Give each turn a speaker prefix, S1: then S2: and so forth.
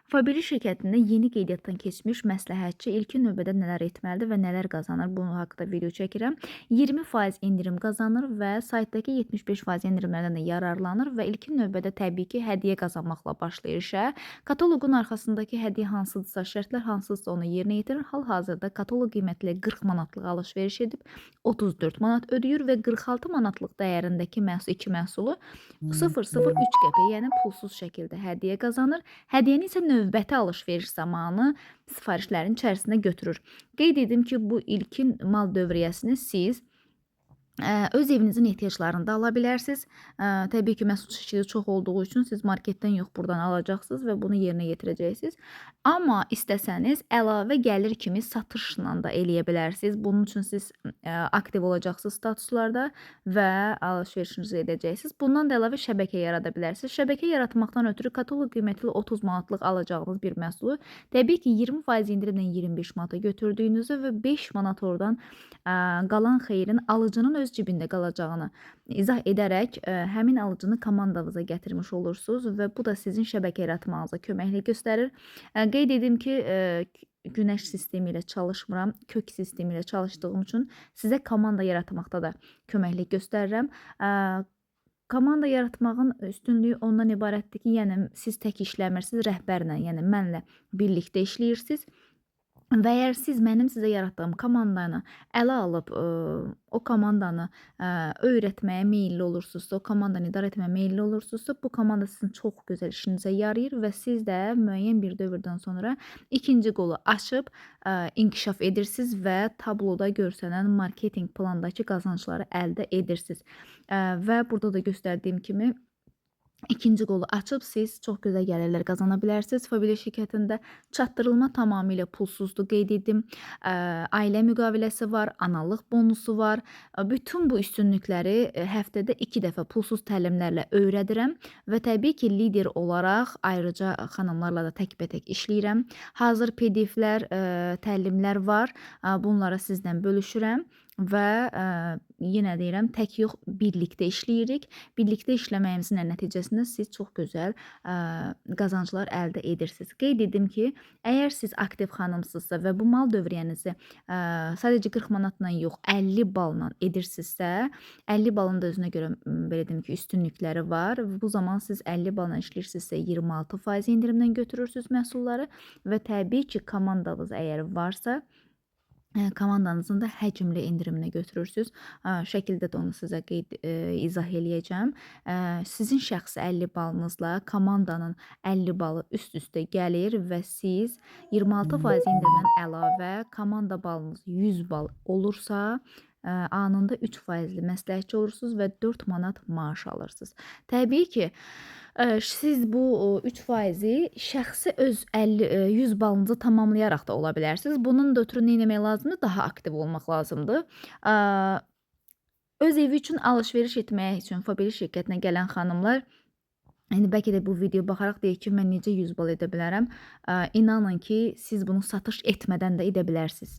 S1: Faberlic şirkətində yeni qeydiyyatdan keçmiş məsləhətçi ilkin növbədə nələr etməlidir və nələr qazanır? Bunun haqqında video çəkirəm. 20% endirim qazanır və saytdakı 75% endirimlərdən də yararlanır və ilkin növbədə təbii ki, hədiyyə qazanmaqla başlayır işə. Kataloqun arxasındakı hədiyyə hansıdırsa, şərtlər hansıdırsa onu yerinə yetirir. Hal-hazırda kataloq qiymətli 40 manatlıq alış-veriş edib 34 manat ödəyir və 46 manatlıq dəyərindəki məhsul, iki məhsulu 0,03 qəpik, yəni pulsuz şəkildə hədiyyə qazanır. Hədiyyəni isə növbəti alış-veriş zamanı sifarişlərin içərisində götürür. Qeyd edim ki, bu ilkin mal dövriyyəsini siz öz evinizin ehtiyaclarını da ala bilərsiniz. Təbii ki, məhsul çeşidi çox olduğu üçün siz marketdən yox, buradan alacaqsınız və bunu yerinə yetirəcəksiniz. Amma istəsəniz əlavə gəlir kimi satışla da eləyə bilərsiniz. Bunun üçün siz aktiv olacaqsınız statuslarda və alış-verişinizi edəcəksiniz. Bundan da əlavə şəbəkə yarada bilərsiniz. Şəbəkə yaratmaqdan ötürü kataloq qiymətli 30 manatlıq alacağınız bir məhsulu təbii ki, 20% endirimlə 25 manata götürdüyünüzü və 5 manat oradan qalan xeyrin alıcının öz cibində qalacağını izah edərək həmin alıcını komandanıza gətirmiş olursunuz və bu da sizin şəbəkə yaratmağınıza köməklik göstərir. Qeyd edim ki, günəş sistemi ilə çalışmıram, kök sistemi ilə çalışdığım üçün sizə komanda yaratmaqda da köməklik göstərirəm. Komanda yaratmağın üstünlüyü ondan ibarətdir ki, yəni siz tək işləmirsiniz, rəhbərlə, yəni mənlə birlikdə işləyirsiniz. Və əgər siz mənim sizə yaratdığım komandanı ələ alıb, o komandanı öyrətməyə meyilli olursunuzsa, o komandanı idarə etməyə meyilli olursunuzsa, bu komanda sizin çox gözəl işinizə yarayır və siz də müəyyən bir dövrdən sonra ikinci qolu açıb inkişaf edirsiniz və tabloda görsənən marketinq plandakı qazancları əldə edirsiniz. Və burada da göstərdiyim kimi İkinci qolu açıb siz çox gözəl gəlirlər qazana bilərsiniz. Faberlic şirkətində çatdırılma tamamilə pulsuzdur, qeyd edim. Ailə müqaviləsi var, analıq bonusu var. Bütün bu üstünlükləri həftədə 2 dəfə pulsuz təlimlərlə öyrədirəm və təbii ki, lider olaraq ayrıca xanımlarla da təkbətək işləyirəm. Hazır PDF-lər, təlimlər var. Bunları sizlə bölüşürəm və yenə deyirəm, tək yox, birlikdə işləyirik. Birlikdə işləməyimizin nəticəsində siz çox gözəl qazanclar əldə edirsiniz. Qeyd edim ki, əgər siz aktiv xanımsınızsa və bu mal dövriyyənizi sadəcə 40 manatla yox, 50 balla edirsinizsə, 50 balın da özünə görə belə deyim ki, üstünlükləri var. Bu zaman siz 50 balla işləyirsinizsə 26% endirimdən götürürsünüz məhsulları və təbii ki, komandanız əgər varsa, komandanızın da həcmli endirimini götürürsünüz. Şəkildə də onu sizə qeyd izah eləyəcəm. Sizin şəxsi 50 balınızla komandanın 50 balı üst-üstə gəlir və siz 26% endirimdən əlavə komanda balınız 100 bal olursa, anında 3 faizli məsləhətçi olursunuz və 4 manat maaş alırsınız. Təbii ki, siz bu 3 faizi şəxsi öz 50 100 balınızı tamamlayaraq da ola bilərsiniz. Bunun da ötürü nə etmək lazımdır? Daha aktiv olmaq lazımdır. Öz evi üçün alış-veriş etmək üçün Faberlic şirkətinə gələn xanımlar İndi bəlkə də bu videoya baxaraq deyir ki, mən necə 100 bal edə bilərəm? İnanın ki, siz bunu satış etmədən də edə bilərsiniz.